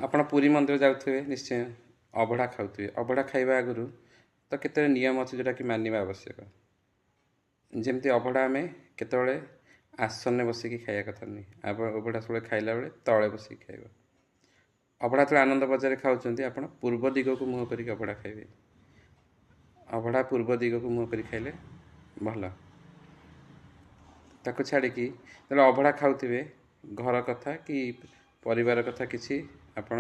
ଆପଣ ପୁରୀ ମନ୍ଦିର ଯାଉଥିବେ ନିଶ୍ଚୟ, ଅବଢ଼ା ଖାଉଥିବେ। ଅବଢ଼ା ଖାଇବା ଆଗରୁ ତ କେତେ ନିୟମ ଅଛି ଯେଉଁଟାକି ମାନିବା ଆବଶ୍ୟକ। ଯେମିତି ଅବଢ଼ା ଆମେ କେତେବେଳେ ଆସନରେ ବସିକି ଖାଇବା କଥା ନୁହେଁ। ଅବଢ଼ା ସବୁବେଳେ ଖାଇଲା ବେଳେ ତଳେ ବସିକି ଖାଇବ। ଅବଢ଼ା ଯେତେବେଳେ ଆନନ୍ଦ ବଜାରରେ ଖାଉଛନ୍ତି, ଆପଣ ପୂର୍ବ ଦିଗକୁ ମୁହଁ କରିକି ଅବଢ଼ା ଖାଇବେ। ଅବଢ଼ା ପୂର୍ବ ଦିଗକୁ ମୁହଁ କରି ଖାଇଲେ ଭଲ। ତାକୁ ଛାଡ଼ିକି ଯେତେବେଳେ ଅବଢ଼ା ଖାଉଥିବେ, ଘର କଥା କି ପରିବାର କଥା କିଛି ଆପଣ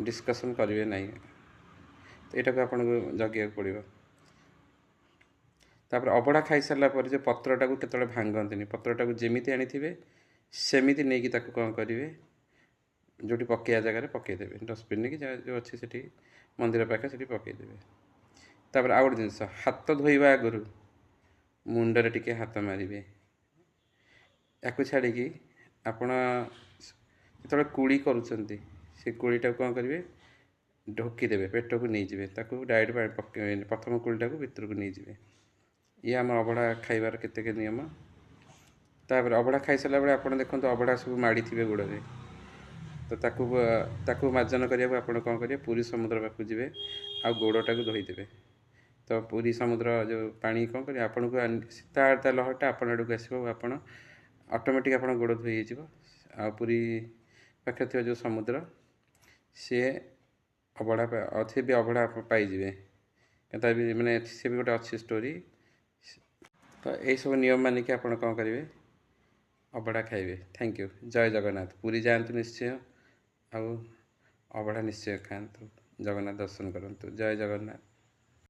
ଡିସ୍କସନ୍ କରିବେ ନାହିଁ। ତ ଏଇଟାକୁ ଆପଣଙ୍କୁ ଜଗିବାକୁ ପଡ଼ିବ। ତାପରେ ଅବଢ଼ା ଖାଇସାରିଲା ପରେ ଯେଉଁ ପତ୍ରଟାକୁ କେତେବେଳେ ଭାଙ୍ଗନ୍ତିନି। ପତ୍ରଟାକୁ ଯେମିତି ଆଣିଥିବେ ସେମିତି ନେଇକି ତାକୁ କ'ଣ କରିବେ, ଯେଉଁଠି ପକାଇବା ଜାଗାରେ ପକାଇଦେବେ, ଡଷ୍ଟବିନ୍ରେ କି ଯେଉଁ ଅଛି ସେଠି ମନ୍ଦିର ପାଖରେ ସେଠି ପକାଇଦେବେ। ତାପରେ ଆଉ ଗୋଟେ ଜିନିଷ, ହାତ ଧୋଇବା ଆଗରୁ ମୁଣ୍ଡରେ ଟିକେ ହାତ ମାରିବେ। ୟାକୁ ଛାଡ଼ିକି ଆପଣ ଯେତେବେଳେ କୁଳି କରୁଛନ୍ତି, ସେ କୁଳିଟାକୁ କ'ଣ କରିବେ, ଢୋକିଦେବେ, ପେଟକୁ ନେଇଯିବେ ତାକୁ ଡାଇରେକ୍ଟ ପକେଇବେନି। ପ୍ରଥମ କୁଳିଟାକୁ ଭିତରକୁ ନେଇଯିବେ। ଇଏ ଆମ ଅବଢ଼ା ଖାଇବାର କେତେକ ନିୟମ। ତାପରେ ଅବଢ଼ା ଖାଇସାରିଲା ବେଳେ ଆପଣ ଦେଖନ୍ତୁ, ଅବଢ଼ା ସବୁ ମାଡ଼ିଥିବେ ଗୋଡ଼ରେ। ତ ତାକୁ ମାର୍ଜନ କରିବାକୁ ଆପଣ କ'ଣ କରିବେ? ପୁରୀ ସମୁଦ୍ର ପାଖକୁ ଯିବେ ଆଉ ଗୋଡ଼ଟାକୁ ଧୋଇଦେବେ। ତ ପୁରୀ ସମୁଦ୍ର ଯେଉଁ ପାଣି କ'ଣ କରିବେ, ଆପଣଙ୍କୁ ତା ଲହରଟା ଆପଣ ଆଡ଼କୁ ଆସିବ, ଆପଣ ଅଟୋମେଟିକ୍ ଆପଣ ଗୋଡ଼ ଧୋଇ ହେଇଯିବ। ଆଉ ପୁରୀ ପାଖରେ ଥିବା ଯେଉଁ ସମୁଦ୍ର, ସିଏ ଅବଢ଼ା ଅଛି ବି, ଅବଢ଼ା ପାଇଯିବେ। ତା ବି ମାନେ ସେ ବି ଗୋଟେ ଅଛି ଷ୍ଟୋରି। ତ ଏଇସବୁ ନିୟମ ମାନିକି ଆପଣ କ'ଣ କରିବେ, ଅବଢ଼ା ଖାଇବେ। Thank you, ଜୟ ଜଗନ୍ନାଥ। ପୁରୀ ଯାଆନ୍ତୁ ନିଶ୍ଚୟ ଆଉ ଅବଢ଼ା ନିଶ୍ଚୟ ଖାଆନ୍ତୁ, ଜଗନ୍ନାଥ ଦର୍ଶନ କରନ୍ତୁ। ଜୟ ଜଗନ୍ନାଥ।